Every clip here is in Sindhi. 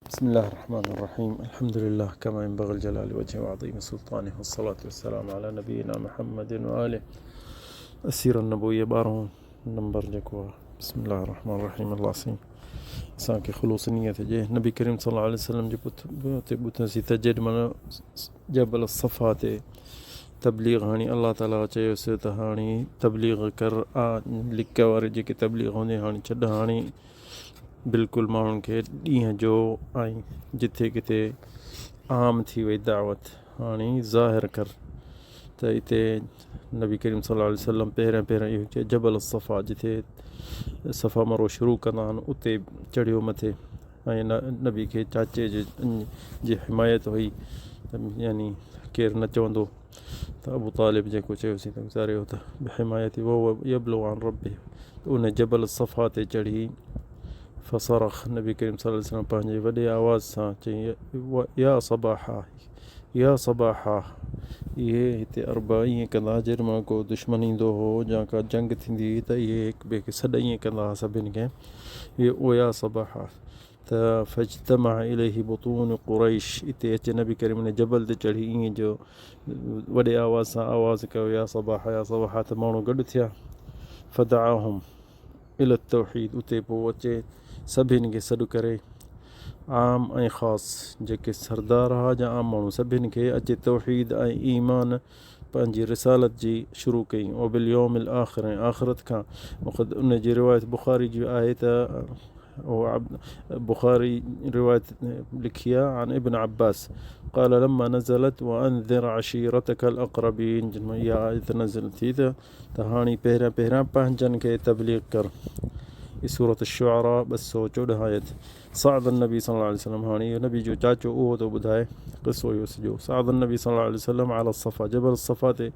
بسم الله الرحمن الرحيم الحمد لله كما ينبغي الجلال وجهه وعظيم سلطانه والصلاة والسلام على نبينا محمد وآله. السيرة النبوية ٻارهون نمبر جيڪو آهي. بسم الله الرحمن الرحيم. الله سائين اسان کي خلوص نيت هجي. نبي ڪريم صلي الله عليه وسلم جي پت تي ٻڌوسين ته جيڏي مهل جبل الصفا تي تبليغ هڻي الله تعالي چيوس ته هاڻي تبليغ ڪر، آ لڪ واري جيڪي تبليغ هوندي هاڻي ڇڏ، هاڻي بلڪل ماڻهن کي ڏينهن جو ۽ جٿي ڪٿي عام ٿي وئي دعوت، هاڻي ظاهر ڪر. ته اتي نبي ڪريم صلي الله عليه وسلم پهريان پهريان اهو چيو جبل الصفا جٿي صفا مروه شروع ڪندا آهن اتي چڙهيو مٿي، ۽ نبي کي چاچي جي حمايت هئي، يعني ڪير نه چوندو ته ابو طالب جيڪو چيوسين ته گذاريو ته بحمايتي وهو يبلغ عن ربه. ته ان جبل الصفا تي چڙهي فصرخ نبي ڪريم صلي الله عليه وسلم پنهنجي وڏي آواز سان چئي يا صباحا يا صباحا. اهي هتي عرب ائين ڪندا هئا جيڏي مهل ڪو دشمن ايندو هو يا ڪا جنگ ٿيندي هئي ته اهي هڪ ٻئي کي سڏ ائين ڪندا هئا سڀني کي اهي يا صباحا. ته فاجتمع اليه بطون قريش، اتي اچي نبي ڪريم ان جبل تي چڙهي ائين جو وڏي آواز سان آواز ڪيو يا صباحا يا صباحا، ته ماڻهو گڏ ٿيا. فدعاهم الي التوحيد، اتي پوء اچي سڀني کي سڏ ڪري عام ۽ خاص جيڪي سردار هئا يا عام ماڻهو سڀني کي اچي توحيد ۽ ايمان پنهنجي رسالت جي شروع ڪئي. وباليوم الاخر ۽ آخرت کان. وقد ان جي روايت بخاري جي آهي ته بخاري روايت لکي آهي عن ابن عباس قال لما نزلت وانذر عشيرتك الاقربين، جن مان اها آيت نازل ٿي ته هاڻي پهريان پهريان پنهنجن کي تبليغ ڪر. هي سورة الشعراء 214 آيت. صعد النبي صلي الله عليه وسلم، هاڻي اهو نبي جو چاچو اهو ٿو ٻڌائي قصو اهو سڄو. صعد النبي صلي الله عليه وسلم على الصفا، جبل الصفا تي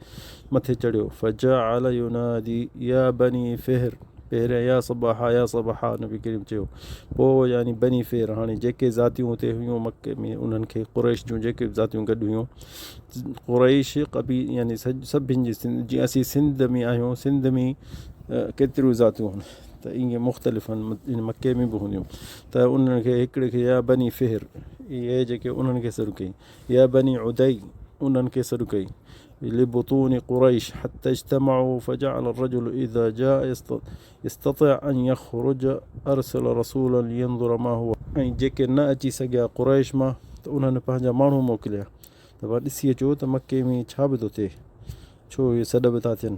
مٿي چڙهيو. فجعل ينادي يا بني فهر، پهريان يا صباحا يا صباحا نبي ڪريم چيو، پوء يعني بني فهر، هاڻي جيڪي ذاتيون اتي هيون مڪي ۾ انهن کي قريش جون جيڪي به ذاتيون گڏ هيون قريش قبي يعني سڀن جي سنڌ، جيئن اسين سنڌ ۾ آهيون سنڌ ۾ ڪيتريون ذاتيون آهن ته ائين مختلف آهن مڪي ۾ به هونديون، ته انهن کي هڪڙي کي يا بني فهر اهي جيڪي انهن کي سڏ ڪئي، يا بني عدي انهن کي سڏ ڪئي، لبطون قريش حتى اجتمعوا فجعل الرجل اذا جاء يستطيع ان يخرج ارسل رسولا لينظر ما هو. ۽ جيڪي نه اچي سگهيا قريش مان ته انهن پنهنجا ماڻهو موڪليا ته ڀلا ڏسي اچو ته مڪي ۾ ڇا به ٿو ٿئي، ڇو اهي سڏ به ٿا ٿين.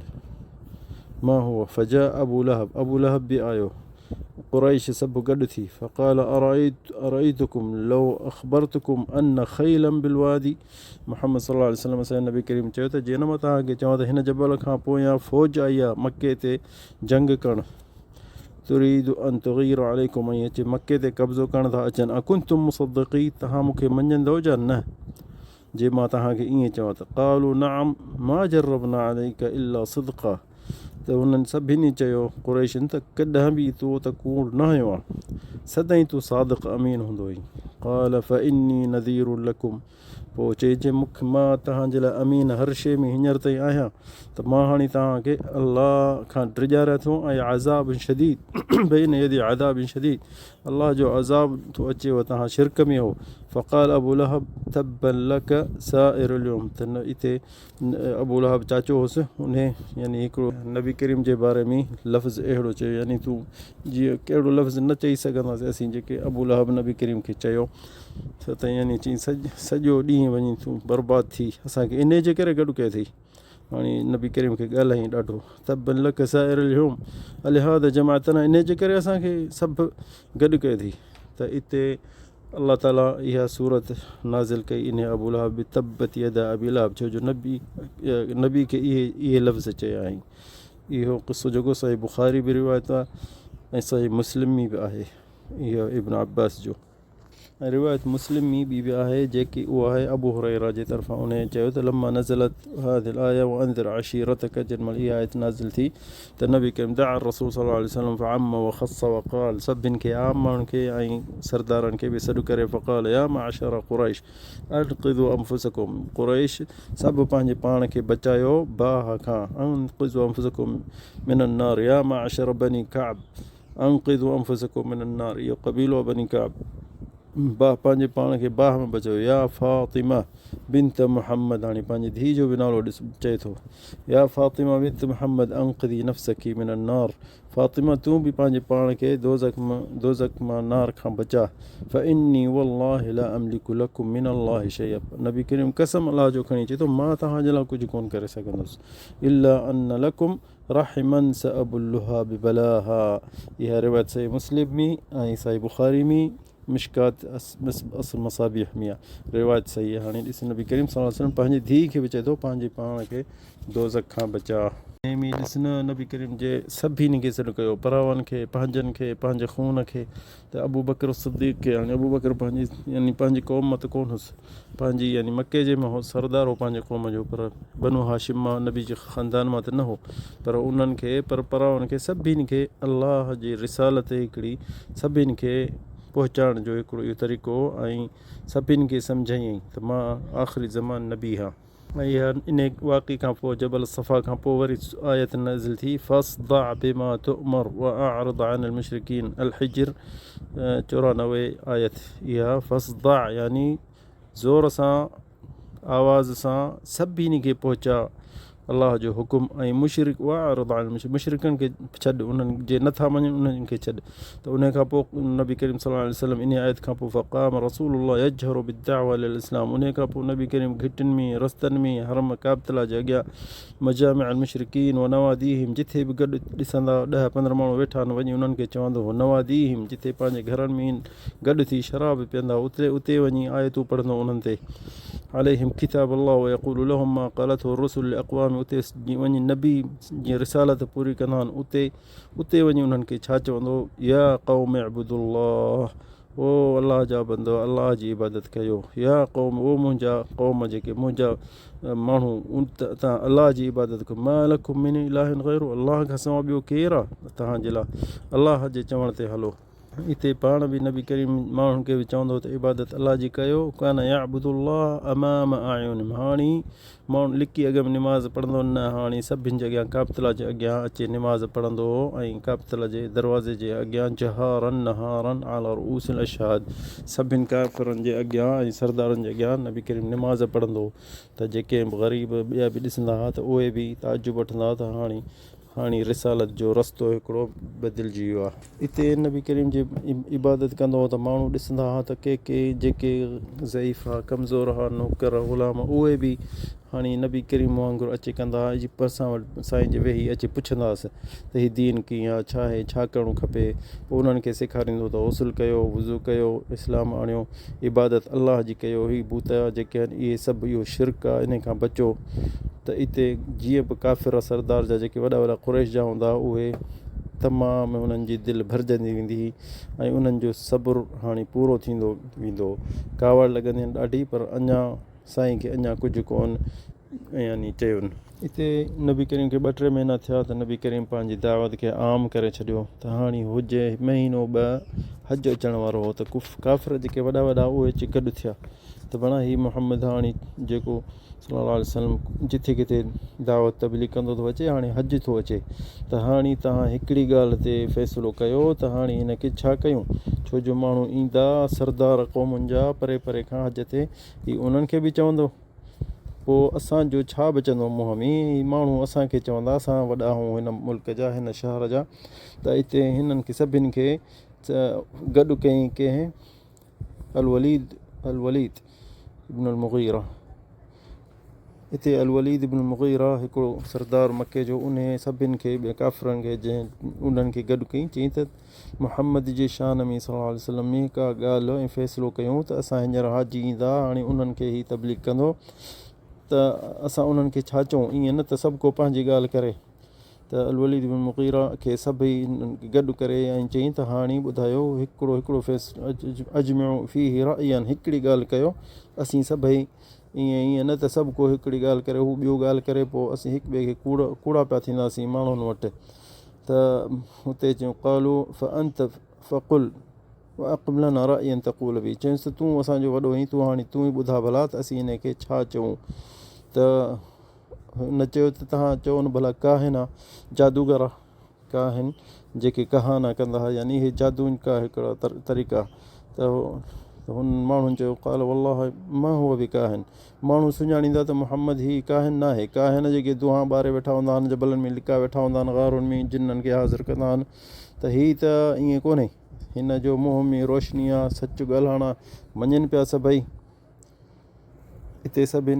ما هو فجاء ابو لهب، ابو لهب به آيو، قريش سڀ گڏ ٿي، فقال ارأيتڪم لو اخبرتڪم ان خيلا بالوادي، محمد صلي الله عليه وسلم اسان جي نبي ڪريم چيو ته جي نه مان توهان کي چوان ته هن جبل کان پويان فوج آئي آهي مڪي تي جنگ ڪرڻ، تريد ان تغير عليڪم، ۽ اچي مڪي تي قبضو ڪرڻ ٿا اچن، اڪنتم مصدقي، توهان مون کي مڃيندؤ يا نه جي مان توهان کي ائين چوان ته، قالوا نعم ما جربنا عليك الا صدقا، ته انهن سڀني چيو قريشن ته ڪڏهن به تو ته ڪوڙ نه هنيو آهي، سدائين تون صادق امين هوندو هئين. قال فاني نذير لڪم، پوء چئي جي مون کي مان توهان جي لاء امين هر شيء ۾ هينئر تائين آهيان ته مان هاڻي توهان کي الله کان ڊيڄاريان ٿو ۽ عذاب شديد بين يدي عذاب شديد الله جو عذاب ٿو اچيو توهان شرڪ ۾ هو. فقال ابو لهب تبا لڪ سائر اليوم، ته اتي ابو لهب چاچو هوس انهي يعني هڪڙو نبي ڪريم جي باري ۾ لفظ اهڙو چيو يعني تون جيئن ڪهڙو لفظ نه چئي سگهنداسين اسين جيڪي ابو لهب نبي ڪريم کي چيو ته يعني چئي سڄو ڏينهن وڃي تون برباد ٿي اسان کي انهي جي ڪري گڏ ڪيو اٿئي. هاڻي نبي ڪريم کي ڳالهائين ڏاڍو تبا لڪ سائر اليوم الهذا جمعتنا، انهي جي ڪري اسان کي سڀ گڏ ڪيو اٿئي. ته اتي الله تعالي اها سورت نازل ڪئي انهي ابو لهب به تبت يدا ابي لهب، ڇو جو نبي کي اهي لفظ چيا آهن. اهو قصو جيڪو صحيح بخاري به روايت آهي ۽ صحيح مسلم ۾ به آهي اهو ابن عباس جو. ۽ روايت مسلم ۾ ٻي به آهي جيڪي اها آهي ابو هريره جي طرفان انهيء چيو ته لما نزلت هذه الايه وانذر عشيرتك، جنهن مهل اها آيت نازل ٿي ته نبي ڪريم دعا الرسول صلي الله عليه وسلم فعم وخص وقال، سڀن کي عام ماڻهن کي ۽ سردارن کي به سڏ ڪري فقال يا معشر قريش انقذوا انفسکم، قريش سڀ پنهنجي پاڻ کي بچايو باهه کان، انقذوا انفسکم من النار، يا معشر بني ڪعب انقذوا انفسکم من النار، اهو قبيلو آهي بني ڪعب. باهه پنهنجي پاڻ کي باهه مان بچايو يا فاطمه بنت محمد هاڻي پنهنجي ڌيء جو به نالو ڏس چئي ٿو يا فاطمه بنت محمد انقذي نفسڪ من النار فاطمه تون به پنهنجي پاڻ کي دوزخ مان دوزخ مان نار کان بچاء فاني والله لا املڪ لڪم من الله شيئا نبي ڪريم قسم الله جو کڻي چئي ٿو مان توهان جي لاء ڪجهه ڪون ڪري سگهندس الا ان لڪم رحما سأبلها ببلاها اها روايت صحيح مسلم ۾ ۽ صحيح بخاري ۾ مشڪات اصل مصابيح ۾ آهي روايت صحيح آهي هاڻي ڏس نبي ڪريم صلي الله عليه وسلم پنهنجي ڌيء کي به چئي ٿو پنهنجي پاڻ کي دوزخ کان بچاء. ۾ ڏس نه نبي ڪريم جي سڀني کي سڏ ڪيو پراون کي پنهنجن کي پنهنجي خون کي ته ابوبڪر صديق کي هاڻي ابوبڪر پنهنجي يعني پنهنجي قوم مان ته ڪونه هوس پنهنجي يعني مڪي جي مان هو سردار هو پنهنجي قوم جو پر بنو هاشم مان نبي جي خاندان مان ته نه هو پر انهن کي پر پراون کي سڀني کي الله جي رسالت هڪڙي سڀني کي پهچائڻ جو هڪڙو اهو طريقو هو ۽ سڀني کي سمجهايائين ته مان آخري زمان نبي هان. ۽ اها انهيء واقعي کان پوء جبل الصفا کان پوء وري آيت نازل ٿي، فاصدع بما تؤمر واعرض عن المشرڪين الحجر 94 آيت اها فاصدع يعني زور سان آواز سان سڀني کي پهچاء الله جو حڪم ۽ مشرڪ واعرض عن المشرڪ مشرڪن کي ڇڏ انهن جي نٿا مڃن انهن کي ڇڏ ته انهي کان پوء نبي ڪريم صلي الله عليه وسلم انهي آيت کان پوء فقام رسول الله يجهر بالدعوة الى الاسلام انهي کان پوء نبي ڪريم گهٽين ۾ رستن ۾ حرم ڪعبة الله جي اڳيان مجامع المشرڪين ونواديهم جٿي به گڏ ڏسندا ڏهه پندرهن ماڻهو ويٺا آهن وڃي انهن کي چوندو هو نواديهم جٿي پنهنجي گهرن ۾ گڏ ٿي شراب پيئندا اتي اتي وڃي آيتون پڙهندو انهن تي عليهم ڪتاب الله ويقول لهم ما قالته الرسل لاقوام اتي وڃي نبي جي رسالت پوري ڪندا آهن اتي اتي وڃي انهن کي ڇا چوندو يا قوم اعبدوا الله او الله جا بندو الله جي عبادت ڪيو يا قوم او منهنجا قوم جيڪي منهنجا ماڻهو تان الله جي عبادت ڪيو ما لڪم من اله غيره الله کان سواء ٻيو ڪير آهي توهان جي لاء الله جي چوڻ تي هلو اتي پاڻ به نبي ڪريم ماڻهن کي به چوندو هو ته عبادت الله جي ڪيو ڪان يعبد الله امام اعينهم هاڻي ماڻهو لڪي اڳ ۾ نماز پڙهندو نه هاڻي سڀن جي اڳيان ڪعبة الله جي اڳيان اچي نماز پڙهندو هو ۽ ڪعبة الله جي دروازي جي اڳيان جهارا نهارا علي رؤوس الاشهاد سڀن ڪافرن جي اڳيان ۽ سردارن جي اڳيان نبي ڪريم نماز پڙهندو هو ته جيڪي غريب ٻيا به ڏسندا هئا ته اهي به تعجب وٺندا هئا ته هاڻي هاڻي رسالت جو رستو هڪڙو بدلجي ويو آهي. اتي نبي ڪريم جي عبادت ڪندو هو ته ماڻهو ڏسندا ها ته ڪي ڪي جيڪي ضعيف ها، ڪمزور ها، نوڪر، غلام اهي به هاڻي نبي ڪريم وانگر اچي ڪندا ها جي پرسان وٽ سائين جي ويهي اچي پڇندا هئس ته هي دين ڪيئن آهي، ڇا آهي، ڇا ڪرڻو کپي؟ پوء انهن کي سيکاريندو ته غسل ڪيو، وضو ڪيو، اسلام آڻيو، عبادت الله جي ڪيو، هي بت جيڪي آهن اهي سڀ اهو شرڪ آهي انهي کان بچو. ته اتي جيئن به ڪافر سردار جا جيڪي وڏا وڏا قريش جا هوندا هئا اهي تمام انهن جي دل ڀرجندي ويندي هئي ۽ انهن جو صبر هاڻي پورو ٿيندو ويندو هو. ڪاوڙ لڳندي هين ڏاڍي پر اڃا سائين کي اڃا ڪجهه ڪون يعني چيون. اتي نبي ڪريم کي ٻه ٽي مهينا ٿيا ته نبي ڪريم پنهنجي دعوت کي عام ڪري ڇڏيو ته هاڻي حج مهينو ٻه حج اچڻ وارو هو ته ڪافر جيڪي وڏا وڏا اهي اچي گڏ ٿيا ته بڻا هي محمد هاڻي جيڪو صلي الله عليه وسلم جٿي ڪٿي دعوت تبليغ ڪندو ٿو اچي هاڻي حج ٿو اچي ته هاڻي توهان هڪڙي ڳالهه تي فيصلو ڪيو ته هاڻي هن کي ڇا ڪيون ڇو جو ماڻهو ايندا سردار قومن جا پري پري کان حج تي هي انهن کي به چوندو پوء اسان جو ڇا بچندو منهن ۾ هي ماڻهو اسان کي چوندا اسان وڏا آهيون هن ملڪ جا هن شهر جا ته اتي هنن کي سڀني کي گڏ ڪيائين ڪنهن الوليد الوليد ابن المغيره اتي الوليد ابن المغيره هڪڙو سردار مڪي جو انهي سڀن کي ٻين ڪافرن کي جنهن انهن کي گڏ ڪئي چيائين ته محمد جي شان ۾ صلي الله عليه وسلم ۾ ڪا ڳالهه ۽ فيصلو ڪيون ته اسان هينئر حاجي ايندا هاڻي انهن کي هي تبليغ ڪندو ته اسان انهن کي ڇا چئون ائين نه ته سڀ ڪو پنهنجي ڳالهه ڪري ته الوليد بن مغيره کي سڀئي گڏ ڪري ۽ چيائين ته هاڻي ٻڌايو هڪڙو هڪڙو فيصلو اجمعو فيه رايا هڪڙي ڳالهه ڪيو اسين سڀئي ائين ائين نه ته سڀ ڪو هڪڙي ڳالهه ڪري هو ٻيو ڳالهه ڪري پوء اسين هڪ ٻئي کي ڪوڙ ڪوڙا پيا ٿينداسين ماڻهن وٽ ته هتي چيون قالو فانت فقل واقم لنا رايا تقول به چيس ته تون اسان جو وڏو آهين تون هاڻي تون ئي ٻڌاء ڀلا ته اسين ان کي ڇا چئون ته هن چيو ته توهان چئو نه ڀلا ڪاهن آ جادوگر آ ڪاهن جيڪي ڪهانا ڪندا ها يعني اهي جادوئن کا هڪڙا طريقا ته ته هنن ماڻهن چيو، قال والله ما هو بڪاهن، ماڻهو سڃاڻيندا ته محمد هي ڪاهن ناهي، ڪاهن جيڪي دونهان ٻاري ويٺا هوندا آهن، جبلن ۾ لڪا ويٺا هوندا آهن، غارن ۾ جنن کي حاضر ڪندا آهن ته هي ته ائين ڪونهي، هن جو منهن ۾ روشني آ، سچ ڳالهائڻ آ، مڃين پيا سڀئي. اتي سڀن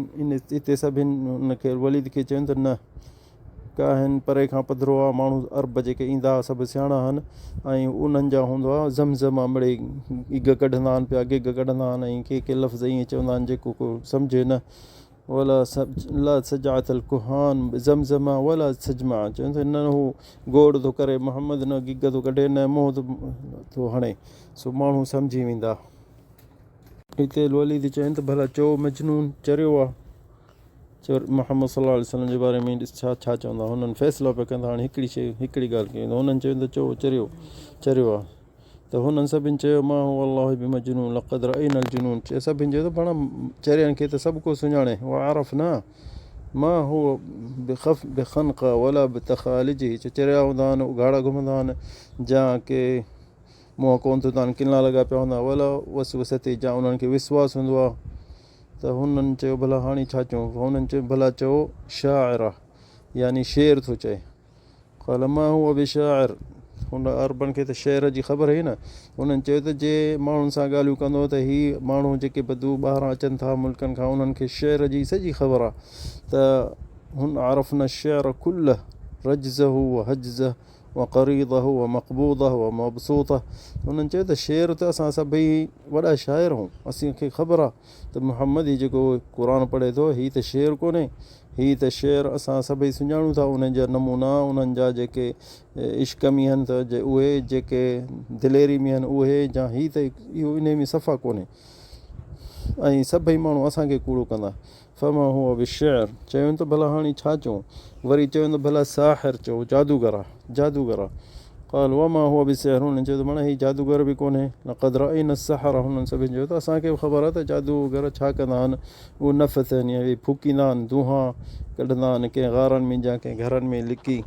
اتي سڀن ان کي وليد کي چين ته نه ڪاهن پري کان پڌرو آ ماڻهو عرب جيڪي ايندا ها سڀ سياڻا آهن ۽ انهن جا هوندو آ زمزمه مڙئي گگ ڪڍندا آهن پيا گگ ڪڍندا آهن ۽ ڪي ڪي لفظ ائين چوندا آهن جيڪو ڪو سمجهي نه ولا لا سجعت الڪهان زمزمه ولا سجمع چون ته نه هو گوڙ ٿو ڪري محمد نه گگ ٿو ڪڍي نه منهن ٿو هڻي سو ماڻهو سمجهي ويندا. اتي الوليد چين ته ڀلا چئو مجنون چريو آ چور محمد صلي الله عليه وسلم جي باري ۾ ڏس ڇا ڇا چوندا هنن فيصلو پيا ڪندا هاڻي هڪڙي شي هڪڙي ڳالهه ڪئي هنن چيو ته چئو چريو چريو آ ته هنن سڀن چيو ما هو الله بمجنون لقد رأينا الجنون چي سڀن چيو ته پاڻ چرين کي ته سڀ ڪو سڃاڻي وعرفنا ما هو بخف بخنقه ولا بتخالجه چي چريا هوندا آهن اگهاڙا گهمندا آهن جا ڪي منهن ڪونه ٿو تان ڪنا لڳا پيا هوندا ولا وسوستي جا انهن کي وسواس هوندو آهي ته هنن چيو ڀلا هاڻي ڇا چئون هنن چيو ڀلا چئو شاعر آ يعني شعر ٿو چئي قال ما هو بشاعر هن عربن کي ته شعر جي خبر هئي نه هنن چيو ته جي ماڻهن سان ڳالهيون ڪندو ته هي ماڻهو جيڪي بدو ٻاهران اچن ٿا ملڪن کان انهن کي شعر جي سڄي خبر آ ته هن عرفنا الشعر كله رجزه وهجزه وقريضه ومقبوضه ومبسوطه انهن چيو ته شعر ته اسان سڀئي وڏا شاعر آهيون اسين کي خبر آهي ته محمد هي جيڪو قرآن پڙهي ٿو هي ته شعر ڪونهي هي ته شعر اسان سڀئي سڃاڻون ٿا انهن جا نمونا انهن جا جيڪي عشق ۾ آهن ته اهي جيڪي دليري ۾ آهن اهي جا هي ته اهو انهي ۾ صفا ڪونهي ۽ سڀئي ماڻهو اسان کي ڪوڙو ڪندا فما هو بالشعر، چيائون ته ڀلا هاڻي ڇا چئون؟ وري چيائون ته ڀلا ساحر چئو، جادوگر آ، جادوگر آ. قال وما هو بسحر، هنن چيو ته معنيٰ هي جادوگر به ڪونهي. لقد رأينا السحرة، هنن سڀني چيو ته اسان کي به خبر آ ته جادوگر ڇا ڪندا آهن، هو نفث يعني اهي ڦوڪيندا آهن، دونهان ڪڍندا آهن ڪنهن غارن ۾ يا ڪنهن گهرن ۾ لڪي.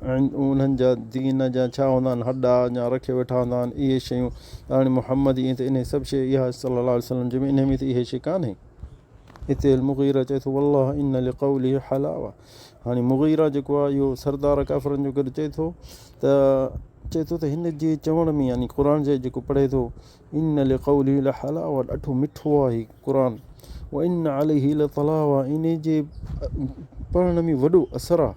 انهن جا دين جا ڇا هوندا آهن هڏا يا رکي ويٺا هوندا آهن اهي شيون ته هاڻي محمد ائين ته انهي سڀ شيء اها صلي الله عليه وسلم جي ۾ انهي ۾ ته اهي شيء ڪانهي. اتي المغيره چئي ٿو والله ان لقوله حلاوه هاڻي مغيره جيڪو آهي اهو سردار ڪافرن جو گڏ چئي ٿو ته چئي ٿو ته هن جي چوڻ ۾ يعني قرآن جي جيڪو پڙهي ٿو ان لقوله لحلاوه ڏاڍو مٺو آهي قرآن وان عليه لطلاوه ان جي پڙهڻ ۾ وڏو اثر آهي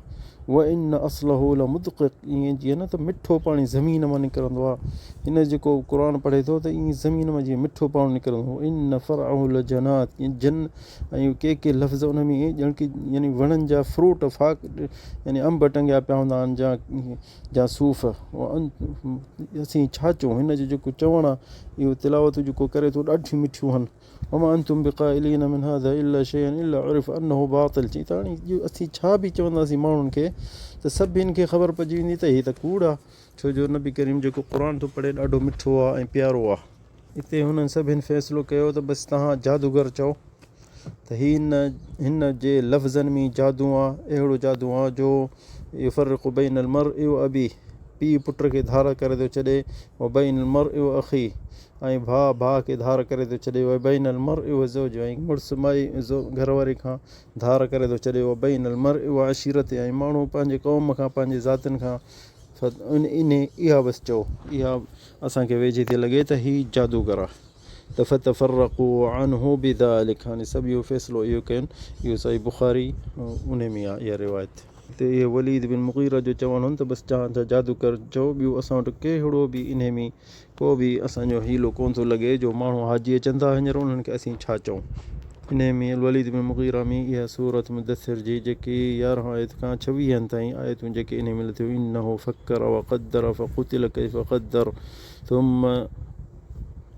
وان اصله لمدقق ائين جيئن نه ته مٺو پاڻي زمين مان نڪرندو آهي هن جيڪو قرآن پڙهي ٿو ته ائين زمين مان جيئن مٺو پاڻي نڪرندو ان فرعه لجنات جن ۽ ڪي ڪي لفظ ان ۾ ڄڻ ڪي يعني وڻن جا فروٽ فاڪ يعني انب ٽنگيا پيا هوندا آهن جا جا صوف اسين ڇا چئون هن جو جيڪو چوڻ آهي اهو تلاوت جيڪو ڪري ٿو ڏاڍيون مٺيون آهن وما انتم بقائلين من هذا الا شيئا الا عرف انه باطل چي ته هاڻي اهو اسين ڇا به چونداسين ماڻهن کي ته سڀني کي خبر پئجي ويندي ته هي ته ڪوڙ آهي ڇو جو نبي ڪريم جيڪو قرآن ٿو پڙهي ڏاڍو مٺو آهي ۽ پيارو آهي. اتي هنن سڀن فيصلو ڪيو ته بس توهان جادوگر چئو ته هي هن جي لفظن ۾ جادو آ، اهڙو جادو آ جو يفرق بين المرء وابيه پيء پٽ کي ڌار ڪري ٿو ڇڏي، وبين المرء واخيه ۽ ڀاء ڀاء کي ڌار ڪري ٿو ڇڏي، وبين المرء وزوجه ۽ مڙس مائي گهر واري کان ڌار ڪري ٿو ڇڏي، وبين المرء وعشيرته ۽ ماڻهو پنهنجي قوم کان پنهنجي ذاتين کان انهي اها بس چئو اها اسان کي ويجهي ٿي لڳي ته هي جادوگر آ ته فتفرقوا عنه بذلک هاڻي سڀ اهو فيصلو اهو ڪين اهو صحيح بخاري انهي ۾ آ اها روايت. هتي اهو وليد بن مغيره جو چوڻ هن ته بس چوان ٿا جادوگر چئو ٻيو اسان وٽ ڪهڙو به انهي ۾ ڪو به اسان جو حيلو ڪونه ٿو لڳي جو ماڻهو حاجي اچن ٿا هينئر انهن کي اسين ڇا چئون. انهيء ۾ الوليد بن مغيره ۾ اها سورة مدثر جي جيڪي يارهن آيت کان ڇويهن تائين آيتون جيڪي انهيء ۾ لٿيون انه فڪر وقدر فقتل ڪيف قدر ثم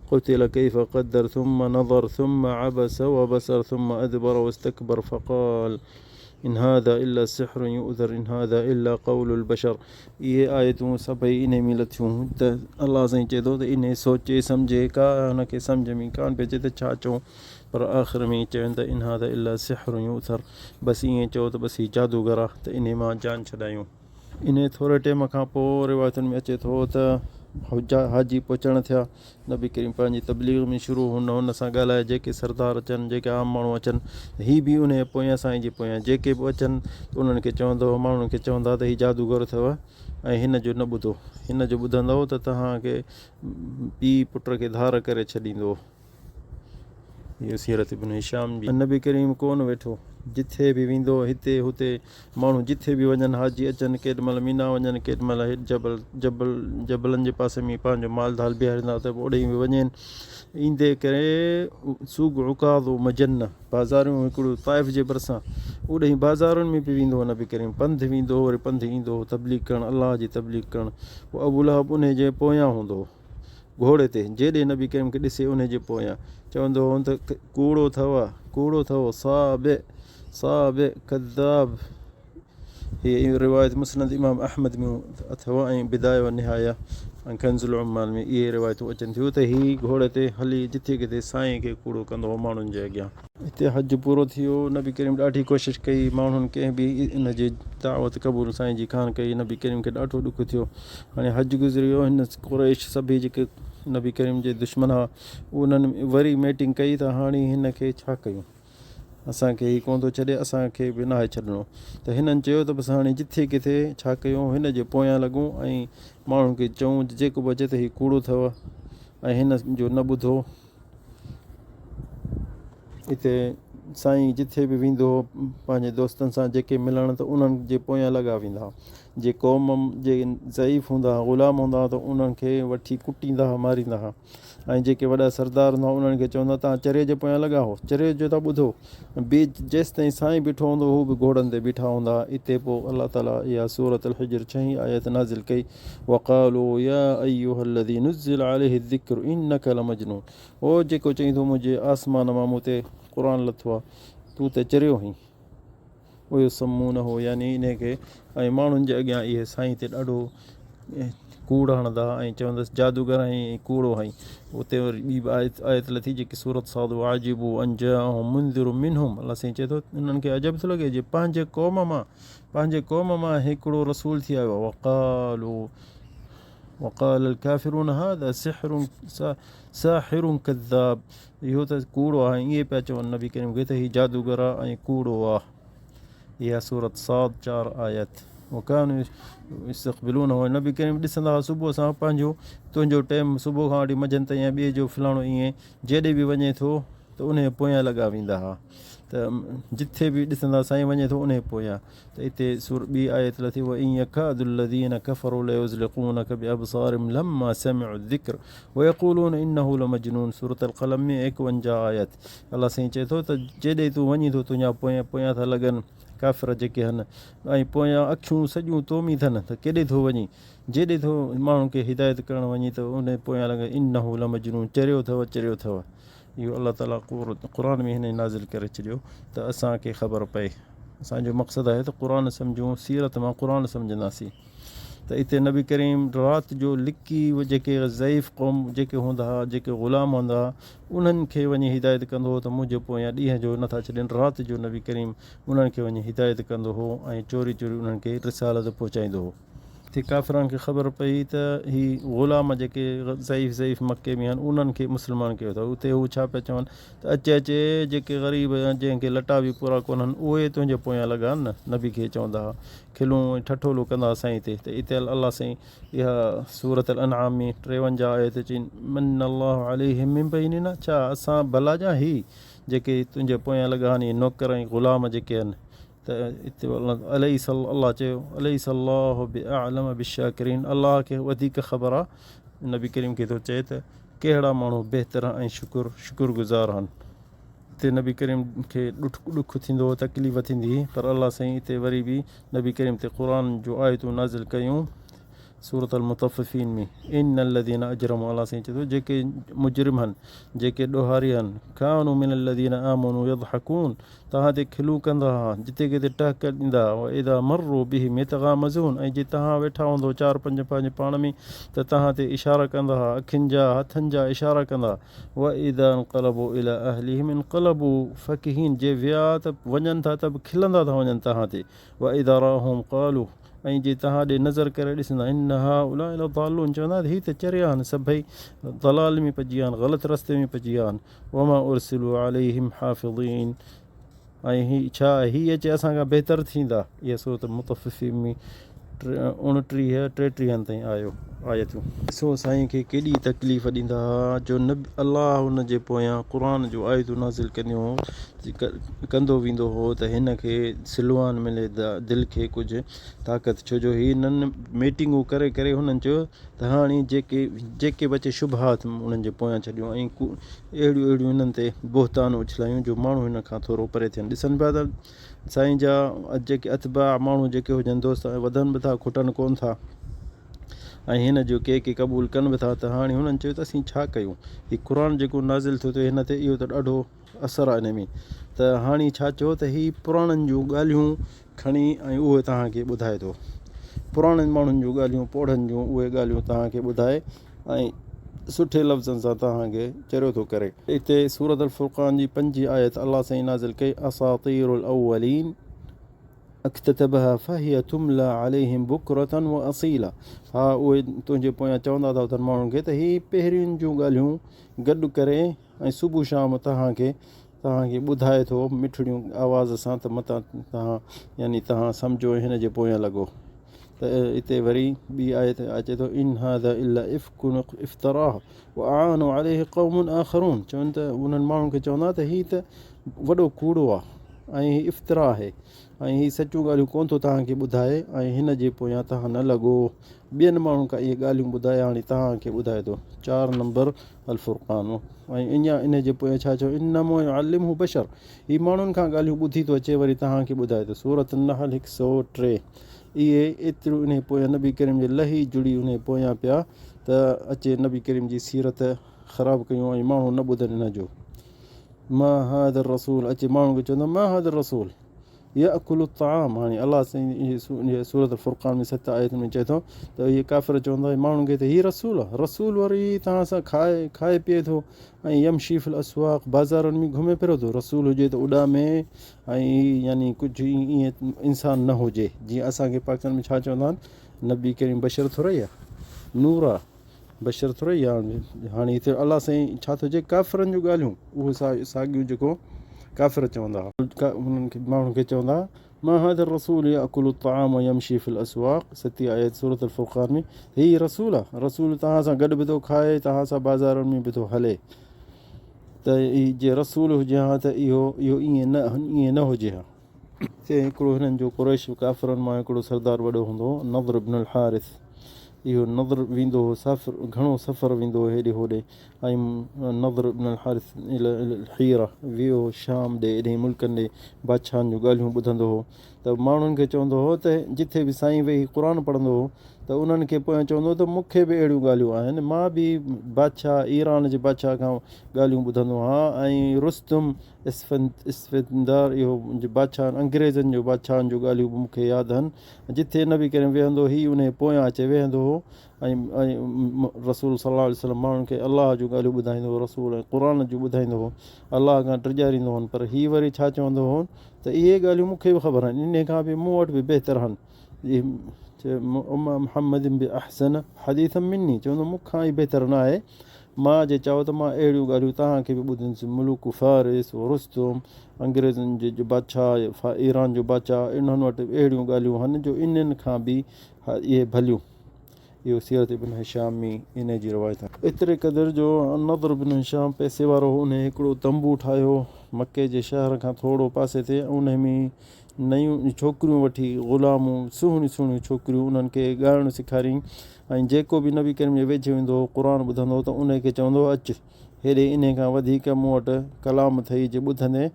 قتل ڪيف قدر ثم نظر ثم عبس وبسر ثم ادبر واستڪبر فقال ان هذا الا سحر يؤثر ان هذا الا قول البشر اهي آيتون سڀئي انهي ۾ لٿيون ته الله سائين چئي ٿو ته انهي سوچي سمجهي ڪا هن کي سمجهه ۾ ڪانه پئي اچي ته ڇا چئون پر آخر ۾ چون ته ان هذا الا سحر يؤثر بس ائين چئو ته بس هي جادوگر آ ته انهي مان جان ڇڏايون. انهي ٿوري ٽيم کان پوء روايتن ۾ اچي ٿو ته. حاجي پهچڻ ٿيا، نبي ڪريم پنهنجي تبليغ ۾ شروع هن هن سان ڳالهائي جيڪي سردار اچن جيڪي عام ماڻهو اچن هي به انهيء پويان سائين جي پويان جيڪي به اچن ته انهن کي چوندو هو ماڻهن کي چوندا ته هي جادوگر اٿو ۽ هن جو نه ٻڌو هن جو ٻڌندؤ ته توهان کي پيء پٽ کي ڌار ڪري ڇڏيندو. اهو سيرت ابن هشام جي. نبي ڪريم ڪونه ويٺو. جٿي به ويندو هتي هتي ماڻهو جٿي به وڃن حاجي اچن ڪيڏ مهل مينا وڃن ڪيڏ مهل هيڏ جبل جبل جبلن جي پاسي ۾ پنهنجو مال ڌال بيهاريندا ته به اوڏهين به وڃين ايندي ڪري سوق عڪاظ و مجنه بازاريون هڪڙو طائف جي ڀرسان اوڏهين بازارن ۾ به ويندو هو نبي ڪريم پنڌ ويندو هو وري پنڌ ايندو هو تبليغ ڪرڻ الله جي تبليغ ڪرڻ پوء ابو لهب انهي جي پويان هوندو هو. گهوڙي تي، جيڏي نبي ڪريم کي ڏسي انهي جي پويان چوندو هو ته ڪوڙو اٿو، ڪوڙو اٿو، صابئ، صابئ، ڪذاب. هيء روايت مسند امام احمد ۾ اٿو ۽ بدايه و نهايه ۽ ڪنز العمال ۾ اهي روايتون اچن ٿيون ته هي گهوڙي تي هلي جٿي ڪٿي سائين کي ڪوڙو ڪندو هو ماڻهن جي اڳيان. هتي حج پورو ٿي ويو، نبي ڪريم ڏاڍي ڪوشش ڪئي، ماڻهن ڪنهن به ان جي دعوت قبول سائين جي ڪانه ڪئي، نبي ڪريم کي ڏاڍو ڏک ٿيو، هاڻي حج گذري ويو، هن قريش سڀئي جيڪي نبي ڪريم جي دشمن هئا، انهن وري ميٽنگ ڪئي ته هاڻي هن کي ڇا ڪيون، اسان کي هي ڪونه ٿو ڇڏي، اسان کي به ناهي ڇڏڻو، ته هنن چيو ته بس هاڻي جٿي ڪٿي ڇا ڪيون، هن جي پويان لڳون ۽ ماڻهن کي چئون جيڪو به اچي ته هي ڪوڙو اٿو ۽ هن جو نه ٻڌو. اتي سائين جٿي به ويندو هو پنهنجي دوستن سان جيڪي ملڻ ته انهن جي پويان لڳا ويندا هئا جي قوم جي ضعيف هوندا هئا غلام هوندا هئا ته انهن کي وٺي ڪٽيندا هئا ماريندا هئا ۽ جيڪي وڏا سردار هوندا هئا انهن کي چوندا تان چري جي پويان لڳا هو چري جو ٿا ٻڌو بي جيستائين سائين بيٺو هوندو هو به گهوڙن تي بيٺا هوندا هئا اتي پوء الله تعالي اها سورة الحجر ڇهين آيت نازل ڪئي وقالوا يا ايها الذي نزل عليه الذڪر انک لمجنون او جيڪو چئين ٿو منهنجي آسمان مان مون تي قرآن لٿو آهي تون ته چريو هين. ويسمونه يعني انهي کي ۽ ماڻهن جي اڳيان اهي سائين تي ڏاڍو ڪوڙ هڻندا ۽ چوندس جادوگر آهين ۽ ڪوڙو آهين. اتي وري ٻي به آيت آيت لٿي جيڪي سورت صاد وعجبوا ان جاءهم منذر منهم الله سائين چئي ٿو انهن کي عجب ٿو لڳي جي پنهنجي قوم مان پنهنجي قوم مان هڪڙو رسول ٿي آيو آهي وقالوا وقال الڪافرون هذا سحر ساحر ڪذاب اهو ته ڪوڙو آهي ائين پيا چون نبي ڪريم کي ته هي جادوگر آهي ۽ ڪوڙو آهي اها سورت صاد چار آيت وڪانو يستقبلون هو نبي ڪريم ڏسندا هئا صبح سان پنهنجو تنهنجو ٽيم صبح کان وٺي منجهند تائين يا ٻئي جو فلاڻو ائين جيڏي به وڃي ٿو ته انهي پويان لڳا ويندا هئا ته جٿي به ڏسندا سائين وڃي ٿو انهي پويان ته اتي سور ٻي آيت لٿي وان يڪاد الذين ڪفروا ليزلقونک بابصارهم لما سمعوا الذڪر ويقولون انه لمجنون سورة القلم ۾ ايڪونجاهه آيت الله سائين چئي ٿو ته جيڏي تون وڃين ٿو تنهنجا پويان پويان ٿا لڳن ڪافر جيڪي هن ۽ پويان اکيون سڄيون تومي ٿن ته ڪيڏي ٿو وڃين جيڏي ٿو ماڻهن کي هدايت ڪرڻ وڃين ته انهي پويان لڳن انه لمجنون چريو اٿو چريو اٿو اهو الله تعاليٰ قرآن ۾ هن نازل ڪري ڇڏيو ته اسان کي خبر پئي. اسان جو مقصد آهي ته قرآن سمجهون، سيرت مان قرآن سمجهنداسين ته اتي نبي ڪريم رات جو لڪي جيڪي ضعيف قوم جيڪي هوندا هئا جيڪي غلام هوندا هئا انهن کي وڃي هدايت ڪندو هو ته منهنجي پويان ڏينهن جو نٿا ڇڏين رات جو نبي ڪريم انهن کي وڃي هدايت ڪندو هو ۽ چوري چوري انهن کي رسالت پهچائيندو هو. اتي ڪافرن کي خبر پئي ته هي غلام جيڪي ضعيف ضعيف مڪي ۾ آهن انهن کي مسلمان ڪيو اٿو اتي هو ڇا پيا چون ته اچي اچي جيڪي غريب جنهن کي لٽا به پورا ڪونهن اهي تنهنجي پويان لڳا آهن نه نبي کي چوندا ها کلون ۽ ٺٺولون ڪندا ها سائين تي ته اتي الله سائين اها سورة الانعام ۾ 53 آيت چين من الله عليهم من بيننا ڇا اسان ڀلا جا هي جيڪي تنهنجي پويان لڳا آهن اهي نوڪر ۽ غلام جيڪي آهن ته اتي اليس الله چيو اليس الله باعلم بالشاڪرين الله کي وڌيڪ خبر آ نبي ڪريم کي ٿو چئي ته ڪهڙا ماڻهو بهتر ۽ شڪر شڪر گذار آهن اتي نبي ڪريم کي ڏک ڏک ٿيندو هو تڪليف ٿيندي هئي پر الله سائين اتي وري به نبي ڪريم تي قرآن جو آيتون نازل ڪيون سورة المطففين ۾ ان الذين اجرموا الله سائين چئي ٿو جيڪي مجرم هن جيڪي ڏوهاري هن ڪانوا من الذين آمنوا يضحڪون توهان تي کلون ڪندا ها جتي ڪٿي ٽهڪ ڏيندا ها واذا مروا بهم يتغامزون ۽ جي توهان ويٺا هوندو چار پنج پنهنجي پاڻ ۾ ته توهان تي اشارا ڪندا ها اکين جا هٿن جا اشارا ڪندا واذا انقلبوا الى اهلهم انقلبوا فڪهين جي ويا ته وڃن ٿا ته به کلندا ٿا وڃن توهان تي واذا راهم قالوا ۽ جي توهان ڏي نظر ڪري ڏسندا ان هؤلاء لضالون چوندا ته هي ته چريا آهن سڀئي ضلال ۾ پئجي ويا آهن غلط رستي ۾ پئجي ويا آهن وما ارسلوا عليهم حافظين ۽ هي ڇا هي اچي اسان کان بهتر ٿيندا؟ اها سورة المطففين ۾ اڻٽيهه ٽيٽيهن تائين آيو آيتون. ڏسو سائين کي ڪيڏي تڪليف ڏيندا ها جو نبي الله ان جي پويان قرآن جون آيتون نازل ڪنديون ڪندو ويندو هو ته هن کي سلوان ملي دل کي ڪجهه طاقت ڇو جو هي هنن ميٽنگون ڪري ڪري هنن چيو ته هاڻي جيڪي جيڪي بچي شبهات انهن جي پويان ڇڏيون ۽ اهڙيون اهڙيون انهن تي بهتان اڇلايون جو ماڻهو هن کان ٿورو پري ٿين. ڏسن پيا ته سائين جا جيڪي اتباع ماڻهو جيڪي هجن دوست وڌن به ٿا کٽن ڪونه ٿا ۽ هن جو ڪي ڪي قبول ڪن به ٿا ته هاڻي هنن چيو ته اسين ڇا ڪيون هي قرآن جيڪو نازل ٿيو ٿئي هن تي اهو ته ڏاڍو اثر آهي ان ۾ ته هاڻي ڇا چيو ته هي پراڻن جون ڳالهيون کڻي ۽ اهي توهان کي ٻڌائي ٿو. پراڻن ماڻهن جون ڳالهيون، پوڙهن جون اهي ڳالهيون توهان کي ٻڌائي ۽ سٺي لفظن سان توهان کي چريو ٿو ڪري. اتي سورة الفرقان جي پنجين آيت الله سائين نازل ڪئي، اساطير الاولين اڪتتبها فهي تملي عليهم بڪرة واصيلا ها اهي تنهنجي پويان چوندا ٿا اٿن ماڻهن کي ته هي پهرين جون ڳالهيون گڏ ڪري ۽ صبح شام توهان کي توهان کي ٻڌائي ٿو مٺڙيون آواز سان ته متان توهان يعني توهان سمجهو ۽ هن جي پويان لڳو ته اتي وري ٻي آيت اچي ٿو ان هذا الا افڪ افتراه واعانوا عليه قوم آخرون چون ته انهن ماڻهن کي چوندا ته هي ته وڏو ڪوڙو آهي ۽ هي افترا آهي ۽ هي سچيون ڳالهيون ڪونه ٿو توهان کي ٻڌائي ۽ هن جي پويان توهان نه لڳو ٻين ماڻهن کان اهي ڳالهيون ٻڌائي هاڻي توهان کي ٻڌائي ٿو چار نمبر الفرقان ۽ اڃا ان جي پويان ڇا چيو انما يعلمه بشر هي ماڻهن کان ڳالهيون ٻڌي ٿو اچي وري توهان کي ٻڌائي ٿو سورة النحل هڪ سؤ ٽي اهي ايتريون انهي پويان نبي ڪريم جي لهي جڙي انهي پويان پيا ته اچي نبي ڪريم جي سيرت خراب ڪيون ۽ ماڻهو نه ٻڌن ان جو ما هذا الرسول اچي ماڻهن کي چوندو ما هذا الرسول ياڪل الطعام هاڻي الله سائين سورة الفرقان ۾ ست آيتن ۾ چئي ٿو ته اهي ڪافر چوندا آهن ماڻهن کي ته هي رسول آهي رسول وري توهان سان کائي کائي پيئي ٿو ۽ يمشي في الاسواق بازارن ۾ گهمي ڦري ٿو رسول هجي ته اڏامي ۽ يعني ڪجهه ائين انسان نه هجي جيئن اسان کي پاڪستان ۾ ڇا چوندا آهن نبي ڪريم بشر ٿورئي آهي نور آهي بشر ٿورئي آهي هاڻي هتي الله سائين ڇا ٿو چئي ڪافرن جون ڳالهيون اهو ساڳيون جيڪو ڪافر چوندا هئا انهن کي ماڻهن کي چوندا هئا ما هذا الرسول ياڪل الطعام ويمشي في الاسواق ستين آيت سورة الفرقان ۾ هي رسول آهي رسول توهان سان گڏ به ٿو کائي توهان سان بازارن ۾ به ٿو هلي ته جي رسول هجي ها ته اهو اهو ائين نه ائين نه هجي ها اتي هڪڙو هنن جو قريش ڪافرن مان هڪڙو سردار وڏو هوندو هو، نضر بن الحارث. اهو نضر ويندو هو سافر گهڻو سفر ويندو هو هيڏي هوڏي ۽ نضر بن الحارث الي الحيره ويو هو شام ڏي ايڏهين ملڪن ڏي بادشاهن جون ڳالهيون ٻڌندو هو ته ماڻهن کي چوندو هو ته جٿي به سائين ويهي قرآن پڙهندو هو ته انهن کي پويان چوندو هو ته مون کي به اهڙيون ڳالهيون آهن مان به بادشاهه ايران جي بادشاهه کان ڳالهيون ٻڌندو هان ۽ رستم اسفندار اهو بادشاهن انگريزن جو بادشاهن جون ڳالهيون به مون کي ياد آهن. جٿي نبي ڪريم ويهندو هي انهي پويان اچي ويهندو هو ۽ رسول صلي الله عليه وسلم ماڻهن کي الله جون ڳالهيون ٻڌائيندو هو رسول ۽ قرآن جون ٻڌائيندو هو الله کان ڊيڄاريندو هن پر هي وري ڇا چوندو هو ته اهي ڳالهيون مون کي به خبر آهن انهي کان به مون وٽ به بهتر آهن وما محمد باحسن حديثا مني چوندو مون کان هي بهتر نه آهي مان جي چئو ته مان اهڙيون ڳالهيون توهان کي به ٻڌندس ملوڪ فارس و رستم انگريزن جي بادشاهه ايران جو بادشاهه انهن وٽ به اهڙيون ڳالهيون هن جو انهن کان به اهي ڀليون. اهو سيرت ابن هشام ۾ انهي جي روايت آهي. ايتري قدر جو النضر بن هشام پئسي وارو هو انهي هڪڙو تنبو ٺاهيو مڪي جي شهر کان ٿورو پاسي تي انهي ۾ نيون ڇوڪريون وٺي غلامون سهڻيون سهڻيون ڇوڪريون انهن کي ڳائڻ سيکاريائين ۽ جيڪو به نبي ڪريم جي ويجهو ايندو هو قرآن ٻڌندو هو ته انهي کي چوندو هو اچ هيڏي انهي کان وڌيڪ مون وٽ ڪلام اٿئي جي ٻڌندين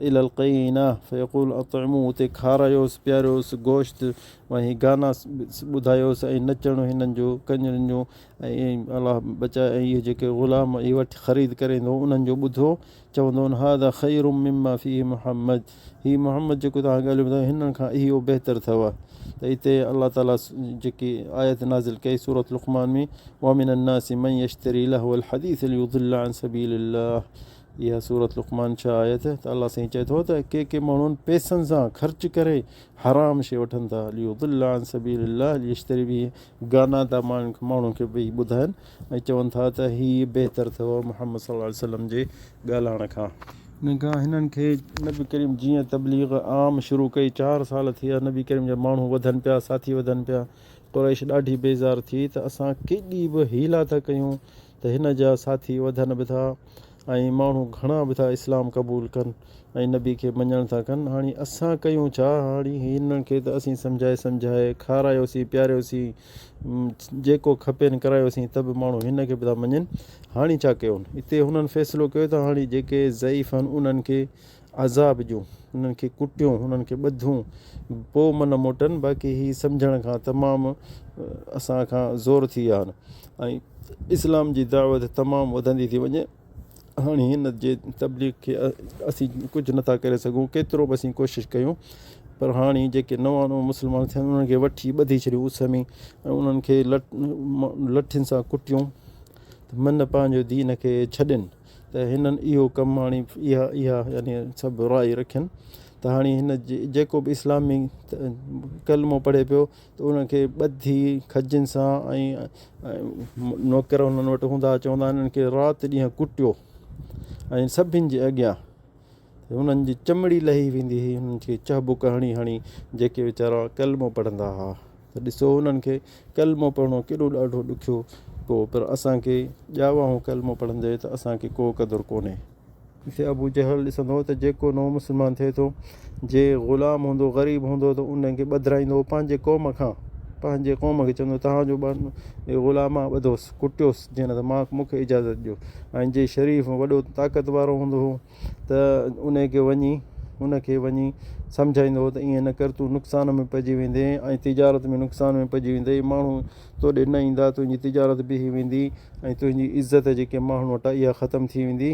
الي القينه فيقول اطعموه اتي کارايوس پياريوس گوشت ۽ هي گانا ٻڌايوس ۽ نچڻ هنن جو ڪڃرين جو ۽ الله بچائي ۽ اهي جيڪي غلام اهي وٺ خريد ڪري ايندو هو انهن جو ٻڌو چوندو هو هذا خير مما فيه محمد هي محمد جيڪو توهان ڳالهيون ٻڌايون هنن کان اهو بهتر اٿو ته اتي الله تعالي جيڪي آيت نازل ڪئي سورة لقمان ۾ ومن الناس من يشتري لهو الحديث ليضل عن سبيل الله اها سورة لقمان ڇهه آيت ته الله سائين چئي ٿو ته ڪي ڪي ماڻهو پئسن سان خرچ ڪري حرام شي وٺن ٿا ليضل عن سبيل الله ليشتري به گانا ٿا ماڻهن کي ويهي ٻڌائن ۽ چون ٿا ته هي بهتر اٿو محمد صلي الله عليه وسلم جي ڳالهائڻ کان. ان کان هنن کي نبي ڪريم جيئن تبليغ عام شروع ڪئي چار سال ٿيا نبي ڪريم جا ماڻهو وڌن پيا ساٿي وڌن پيا قريش ڏاڍي بيزار ٿي ته اسان ڪيڏي به حيلا ٿا ڪيون ته هن جا ساٿي وڌن به ٿا ۽ ماڻهو گهڻا به ٿا اسلام قبول ڪن ۽ نبي کي مڃڻ ٿا ڪن هاڻي اسان ڪيون ڇا هاڻي هنن کي ته اسين سمجهائي سمجهائي کارايوسين پياريوسين جيڪو کپين ڪرايوسين ته به ماڻهو هن کي به ٿا مڃين هاڻي ڇا ڪيون اتي هنن فيصلو ڪيو ته هاڻي جيڪي ضعيف آهن انهن کي عذاب ڏيون انهن کي ڪٽيون انهن کي ٻڌون پوء من موٽن باقي هي سمجهڻ کان تمام اسان کان زور ٿي ويا آهن ۽ اسلام جي دعوت تمام وڌندي ٿي وڃي هاڻي هن جي تبليغ کي اسين ڪجهه نٿا ڪري سگهون ڪيترو به اسين ڪوشش ڪيون پر هاڻي جيڪي نوان نوان مسلمان ٿيا انهن کي وٺي ٻڌي ڇڏيون اس ۾ ۽ انهن کي لٺ لٺين سان ڪٽيون ته من پنهنجو دين کي ڇڏين ته هنن اهو ڪم هاڻي اها اها يعني سڀ رائي رکين ته هاڻي هن جيڪو به اسلامي ڪلمو پڙهي پيو ته ان کي ٻڌي کجين سان ۽ نوڪر انهن وٽ هوندا هئا چوندا هنن کي رات ڏينهن ڪٽيو ۽ سڀني جي اڳيان انهن جي چمڙي لهي ويندي هئي انهن کي چهبڪ هڻي هڻي جيڪي ويچارا ڪلمو پڙهندا هئا ته ڏسو انهن کي ڪلمو پڙهڻو ڪيڏو ڏاڍو ڏکيو هو پر اسان کي ڄاوا هون ڪلمو پڙهندي ته اسان کي ڪو قدر ڪونهي. اتي ابو جهل ڏسندو هو ته جيڪو نئون مسلمان ٿئي ٿو جي غلام هوندو غريب هوندو ته ان کي ٻڌرائيندو هو پنهنجي قوم کان پنهنجي قوم کي چوندو توهان جو غلام آ ٻڌوس ڪٽيوس جي نه ته مان مون کي اجازت ڏيو ۽ جي شريف وڏو طاقت وارو هوندو هو ته انهي کي وڃي ان کي وڃي سمجهائيندو هو ته ائين نه ڪر تون نقصان ۾ پئجي ويندين ۽ تجارت ۾ نقصان ۾ پئجي ويندين ماڻهو تو ڏي نه ايندا تنهنجي تجارت بيهي ويندي ۽ تنهنجي عزت جيڪي ماڻهن وٽ آهي اها ختم ٿي ويندي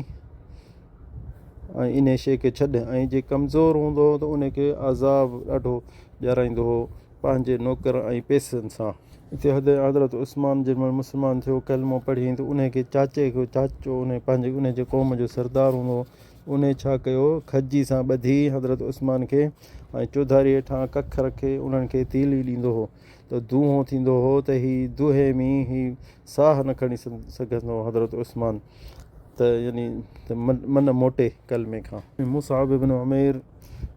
۽ انهي شيء کي ڇڏ ۽ جي ڪمزور هوندو هو ته ان کي عذاب ڏاڍو ڏيارائيندو هو پنهنجي نوڪر ۽ پئسن سان. اتي حضرت عثمان جنهن مهل مسلمان ٿيو ڪلمو پڙهيائين ته انهي کي چاچي کي چاچو انهي پنهنجي انهي جي قوم جو سردار هوندو هو انهي ڇا ڪيو کجي سان ٻڌي حضرت عثمان کي ۽ چوڌاري هيٺان ڪک رکي انهن کي تيلي ڏيندو هو ته دونهون ٿيندو هو ته هي دونهي ۾ هي ساهه نه کڻي سگهندو هو حضرت عثمان ته يعني ته من موٽي ڪلمي کان. مصعب بن عمير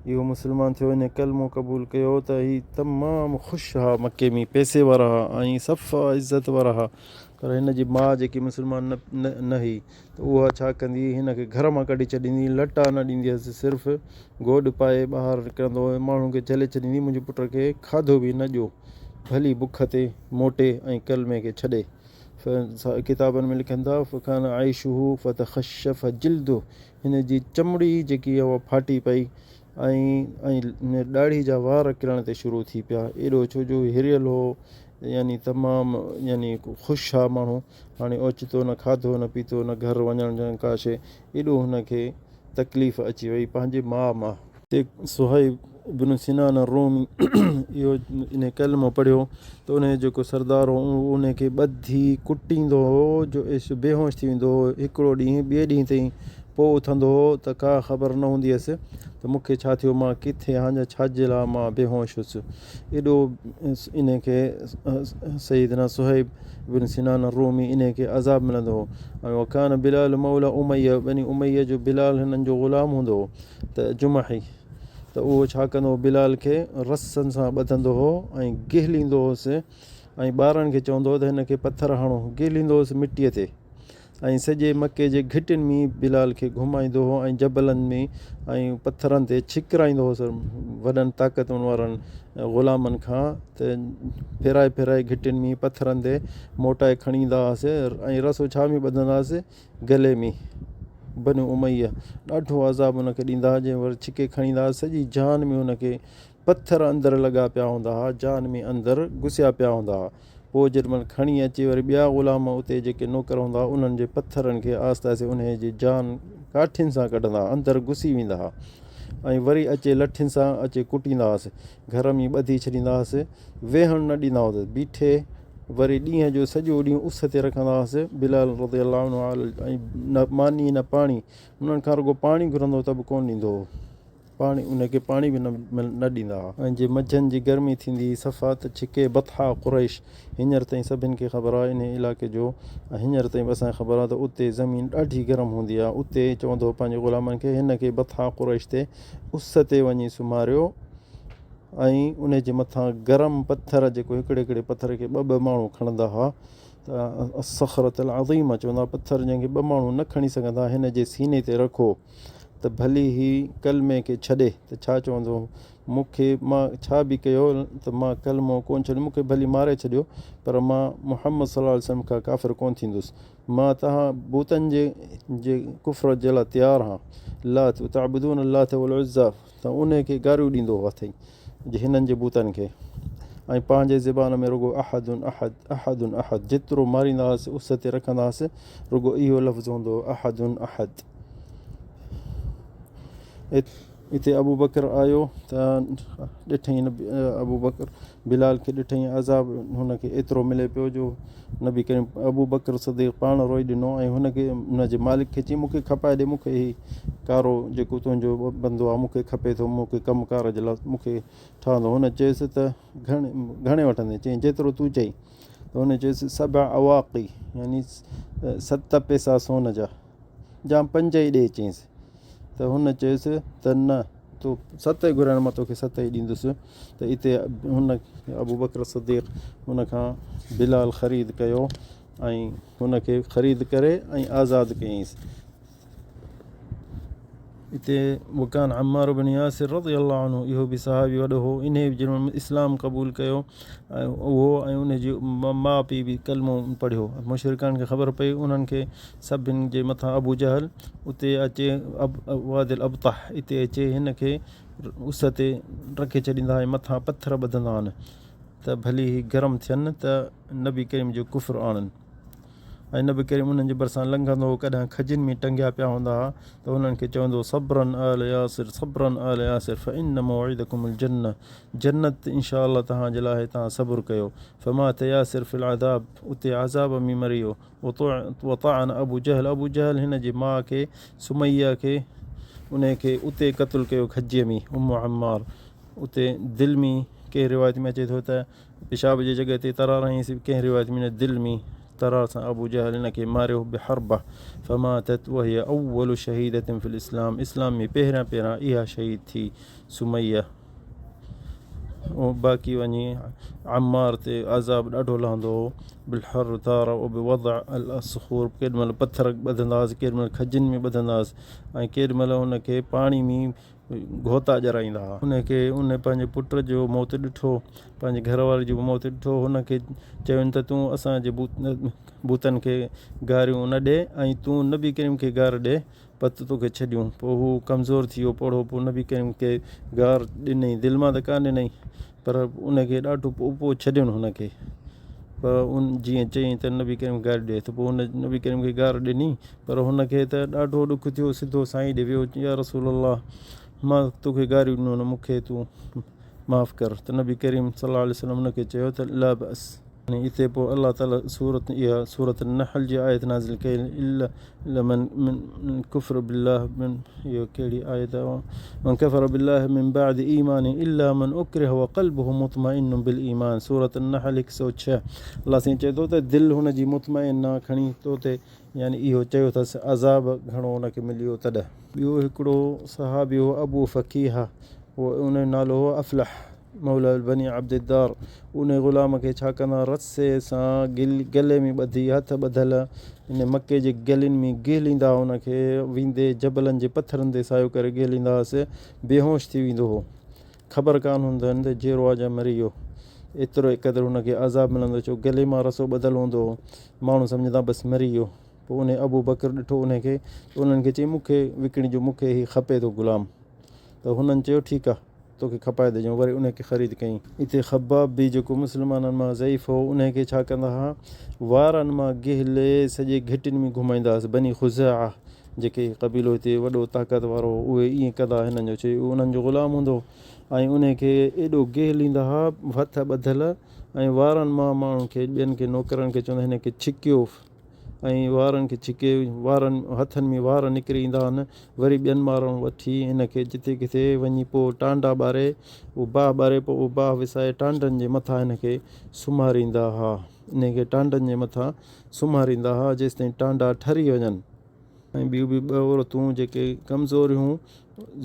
اهو مسلمان ٿيو انهي ڪلمو قبول ڪيو ته هي تمام خوش ها مڪي ۾ پئسي وارا ها ۽ صفا عزت وارا ها پر هن جي ماء جيڪي مسلمان نه نه هئي ته اها ڇا ڪندي هئي هن کي گهر مان ڪڍي ڇڏيندي هئي لٽا نه ڏيندي هيس صرف گوڏ پائي ٻاهر نڪرندو هو ماڻهن کي جهلي ڇڏيندي هئي منهنجي پٽ کي کاڌو به نه ڏيو ڀلي بک تي موٽي ۽ ڪلمي کي ڇڏي ڪتابن ۾ لکن ٿا فڪان عيشه فتخشف جلده هن جي چمڙي جيڪي آهي اها ڦاٽي پئي ۽ ۽ ڏاڙهي جا وار ڪرڻ تي شروع ٿي پيا ايڏو ڇو جو هريل هو يعني تمام يعني خوش ها ماڻهو هاڻي اوچتو نه کاڌو نه پيتو نه گهر وڃڻ نه ڪا شيء ايڏو هن کي تڪليف اچي وئي پنهنجي ماء مان. تي صهيب بن سنان الرومي اهو انهي ڪلمو پڙهيو ته انهي جو جيڪو سردار هو اهو انهي کي ٻڌي ڪٽيندو هو جو ايس بيهوش ٿي ويندو هو هڪڙو ڏينهن ٻئي ڏينهن تائين پوء اٿندو هو ته ڪا خبر نه هوندي هيس ته مون کي ڇا ٿيو مان ڪٿي آهيان يا ڇا جي لاء مان بيهوش هيس ايڏو انهي کي سيدنا صهيب بن سنان الرومي انهي کي عذاب ملندو هو ۽ وڪان بلال مولى اميه بني اميه جو بلال هنن جو غلام هوندو هو ته جمحي ته اهو ڇا ڪندو هو بلال کي رسن سان ٻڌندو هو ۽ گهليندو هوس ۽ ٻارن کي چوندو هو ته هن کي پٿر هڻو گهليندو هوس مٽيء تي ۽ سڄي مڪي جي گهٽين ۾ بلال کي گهمائيندو هو ۽ جبلن ۾ ۽ پٿرن تي ڇڪرائيندو هوس وڏن طاقتن وارن غلامن کان ته ڦيرائي ڦيرائي گهٽين ۾ پٿرن تي موٽائي کڻي ايندا هئس ۽ رسو ڇا ۾ ٻڌندا هئس گلي ۾ بنو اميه ڏاڍو عذاب ان کي ڏيندا هئا جنهن ور ڇڪي کڻي ايندا هئا سڄي جان ۾ ان کي پٿر اندر لڳا پيا هوندا هئا جان ۾ اندر گسيا پيا هوندا هئا پوء جيڏي مهل کڻي اچي وري ٻيا غلام اتي جيڪي نوڪر هوندا هئا انهن جي پٿرن کي آهستي آهستي انهي جي جان ڪاٺين سان ڪڍندا هئا اندر گسي ويندا هئا ۽ وري اچي لٺين سان اچي ڪٽيندا هئس گهر ۾ ٻڌي ڇڏيندا هئس ويهڻ نه ڏيندا هئس بيٺي وري ڏينهن جو سڄو ڏينهن اس تي رکندا هئس بلال رضي الله عنه ۽ نه ماني نه پاڻي انهن کان رڳو پاڻي گهرندو ته به ڪونه ڏيندو هو پاڻي ان کي پاڻي به نه ڏيندا هئا. ۽ جي منجهند جي گرمي ٿيندي هئي صفا ته ڇڪي بطحاء قريش هينئر تائين سڀن کي خبر آهي انهي علائقي جو ۽ هينئر تائين به اسان کي خبر آهي ته اتي زمين ڏاڍي گرم هوندي آهي اتي چوندو هو پنهنجي غلامن کي هن کي بطحاء قريش تي اس تي وڃي سمهاريو ۽ انهي جي مٿان گرم پٿر جيڪو هڪڙي هڪڙي پٿر کي ٻه ٻه ماڻهو کڻندا هئا ته الصخرة العظيمة چوندا هئا پٿر جنهن کي ٻه ماڻهو نه کڻي سگهندا هن جي سيني تي رکو ته ڀلي هي ڪلمي کي ڇڏي ته ڇا چوندو مون کي مان ڇا به ڪيو ته مان ڪلمو ڪونه ڇڏيندس مون کي ڀلي ماري ڇڏيو پر مان محمد صلي الله عليه وسلم کان ڪافر ڪونه ٿيندس مان توهان بتن جي جي ڪفر جي لاء تيار هان لات تعبدون اللات والعزا ته انهي کي گاريون ڏيندو هو اٿئي جي هنن جي بتن کي ۽ پنهنجي زبان ۾ رڳو احد احد احد احد جيترو ماريندا هئس اس تي رکندا هئس رڳو اهو لفظ هوندو هو احد احد. اتي ابوبڪر آيو ته ڏٺئين ابوبڪر بلال کي ڏٺئين عذاب هن کي ايترو ملي پيو جو نبي ڪريم ابوبڪر صديق پاڻ روئي ڏنو ۽ هن کي ان جي مالڪ کي چيائين مون کي کپائي ڏي مون کي هي ڪارو جيڪو تنهنجو بندو آهي مون کي کپي ٿو مون کي ڪم ڪار جي لاء مون کي ٺهندو هن چيس ته گهڻي گهڻي وٺندين چيائين جيترو تون چئين ته هن چيس سبع اواقي يعني ست پئسا سون جا جا پنج ئي ڏي چيائينس ته هن چيس ته نه تو ست ئي گهريا آهن مان توکي ست ئي ڏيندس ته اتي هن ابوبڪر صديق هن کان بلال خريد ڪيو ۽ هن کي خريد ڪري ۽ آزاد ڪيائينس. اتي وڪان عمار بن ياسر رضي الله عنه اهو به صحابي وڏو هو انهي به جنهن اسلام قبول ڪيو ۽ اهو ۽ ان جي ماء پيء به ڪلمو پڙهيو مشرڪان کي خبر پئي انهن کي سڀن جي مٿان ابو جهل اتي اچي وادي الابطح اتي اچي هن کي اس تي رکي ڇڏيندا ۽ مٿان پٿر ٻڌندا آهن ته ڀلي هي گرم ٿين ته نبي ڪريم جو ڪفر آڻن ۽ نبي ڪريم انهن جي ڀرسان لنگهندو هو، ڪڏهن کجين ۾ ٽنگيا پيا هوندا ها ته انهن کي چوندو هو، صبرا آل ياسر، صبرا آل ياسر فإن موعدڪم الجنة، جنت ان شاء الله توهان جي لاء آهي، توهان صبر ڪيو. فمات ياسر في العذاب، اتي عذاب ۾ مري ويو. وطعن ابو جهل، ابو جهل هن جي ماء کي سميه کي انهي کي اتي قتل ڪيو کجيء ۾، ام عمار اتي دل ۾، ڪنهن روايت ۾ اچي ٿو ته پيشاب جي جڳهه تي ترار هنئيس، ڪنهن روايت ۾ دل ۾ ترار سان ابو جهل هن کي ماريو بحربه فماتت وهي اول شهيدة في الاسلام اسلام ۾ پهريان پهريان اها شهيد ٿي سميه باقي وڃي عمار تي عذاب ڏاڍو لهندو هو بالحر تارة وبوضع الصخور ڪيڏي مهل پٿر ٻڌندا هئس ڪيڏي مهل کجين ۾ ٻڌندا هئس ۽ ڪيڏي مهل هن کي پاڻي ۾ گهوتا ڄرائيندا ها. ان کي ان پنهنجي پٽ جو موت ڏٺو، پنهنجي گهر واري جو به موت ڏٺو. هن کي چين ته تون اسان جي بتن کي گاريون نه ڏي ۽ تون نبي ڪريم کي گار ڏي پت توکي ڇڏيون. پوء هو ڪمزور ٿي ويو پوڙهو. پوء نبي ڪريم کي گار ڏنئي. دل مان ته ڪانه ڏنئي پر ان کي ڏاڍو پوء پوء ڇڏين هن کي. پر ان جيئن چيائين ته نبي ڪريم کي گار ڏي ته پوء هن نبي ڪريم کي گار ڏني پر هن کي ته ڏاڍو ڏک ٿيو سڌو سائين ڏي ويو يا رسول الله مان توکي گاريون ڏنو نه مون کي تون معاف ڪر ته نبي ڪريم صلي الله عليه وسلم هن کي چيو ته لا بأس يعني اتي پوء الله تعالي سورة اها سورة النحل جي آيت نازل ڪئي الا من من كفر بالله من اهو ڪهڙي آيت آهي من كفر بالله من بعد ايمانه الا من اڪره وقلبه مطمئن بالايمان سورة النحل 106 الله سائين چئي ٿو ته دل هن جي مطمئن آ کڻي تو تي يعني اهو چيو اٿس عذاب گهڻو ان کي مليو تڏهن. ٻيو هڪڙو صحابي هو ابو فڪيهه ان جو نالو هو افلح موليٰ بني عبد الدار ان غلام کي ڇا ڪندا رسي سان گلي ۾ ٻڌي هٿ ٻڌل ان مڪي جي گلين ۾ گهليندا ان کي ويندي جبلن جي پٿرن تي سايو ڪري گهليندا هئس بيهوش ٿي ويندو هو خبر ڪانه هوندن ته جيئرو آ يا مري ويو ايترو قدر هن کي عذاب ملندو ڇو گلي مان رسو ٻڌل هوندو هو ماڻهو سمجهندا بس مري ويو پوء انهي ابوبڪر ڏٺو انهي کي ته انهن کي چيائين مون کي وڪڻجو مون کي هي کپي ٿو غلام ته هنن چيو ٺيڪ آ توکي کپائي ڏجون وري انهي کي خريد ڪيائين. اتي خباب به جيڪو مسلمانن مان ضعيف هو انهي کي ڇا ڪندا ها وارن مان گهلي سڄي گهٽين ۾ گهمائيندا هئس بني خزاعه جيڪي قبيلو هتي وڏو طاقت وارو هو اهي ائين ڪندا ها هنن جو ڇو انهن جو غلام هوندو هو ۽ انهي کي ايڏو گهليندا ها هٿ ٻڌل. ۽ وارن مان ماڻهن کي ٻين کي نوڪرن کي چوندا هن کي ڇڪيو ۽ وارن کي ڇڪي وارن هٿن ۾ وار نڪري ايندا آهن وري ٻين مارن وٺي هن کي جتي ڪٿي وڃي پوء ٽانڊا ٻاري اهو باهه ٻاري پوء اهو باهه وسائي ٽانڊن جي مٿان هن کي سمهاريندا ها انهي کي ٽانڊن جي مٿان سمهاريندا ها جيستائين ٽانڊا ٺري وڃن. ۽ ٻيون به ٻه عورتون جيڪي ڪمزور هيون،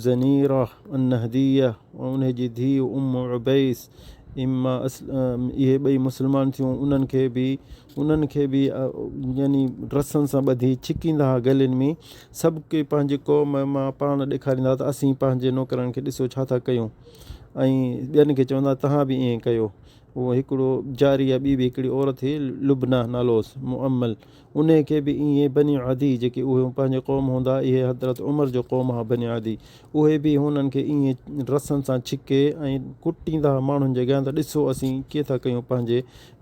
زنيره النهديه ۽ انهي جي ڌيء ام عبيس اما اهي ٻئي مسلمان ٿيون انهن کي به انهن کي به يعني رسن سان ٻڌي ڇڪيندا هئا گلين ۾ سڀ ڪي پنهنجي قوم مان پاڻ ڏيکاريندا هئا ته اسين پنهنجي نوڪرن کي ڏسو ڇا ٿا ڪيون ۽ ٻين کي چوندا توهان به ائين ڪيو اهو هڪڙو جاريه ٻي به هڪڙي عورت هئي لبنيٰ نالو هوس مؤمل انهيء کي به ائين بني عدي جيڪي اهي پنهنجي قوم هوندا اهي حضرت عمر جو قوم ها بني عدي اهي به هنن کي ائين رسن سان ڇڪي ۽ ڪٽيندا ها ماڻهن جي اڳيان ته ڏسو اسين ڪيئن ٿا ڪيون پنهنجي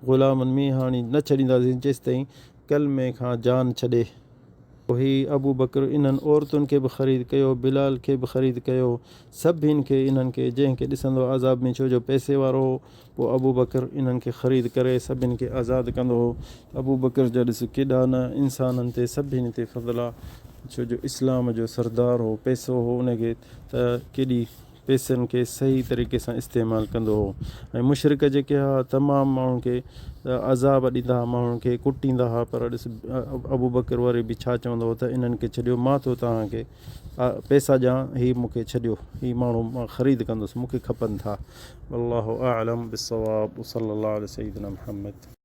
غلامن ۾ هاڻي نه ڇڏينداسين جيستائين ڪلمي کان جان ڇڏي. هي ابوبڪر انهن عورتن کي به خريد ڪيو بلال کي به خريد ڪيو سڀني کي انهن کي جنهن کي ڏسندو عذاب ۾ ڇو جو پئسي وارو هو پوء ابوبڪر انهن کي خريد ڪري سڀني کي آزاد ڪندو هو. ابوبڪر جا ڏس ڪيڏا نه انسانن تي سڀني تي فضل آ ڇو جو اسلام جو سردار هو پئسو هو ان کي ته ڪيڏي پئسن کي صحيح طريقي سان استعمال ڪندو هو ۽ مشرڪ جيڪي ها تمام ماڻهن کي عذاب ڏيندا ها ماڻهن کي ڪٽيندا ها پر ڏس ابوبڪر وري به ڇا چوندو هو ته انهن کي ڇڏيو مان ٿو توهان کي پئسا ڏيان هي مون کي ڇڏيو هي ماڻهو مان خريد ڪندس مون کي کپن ٿا والله اعلم بالصواب وصلي الله علي سيدنا محمد.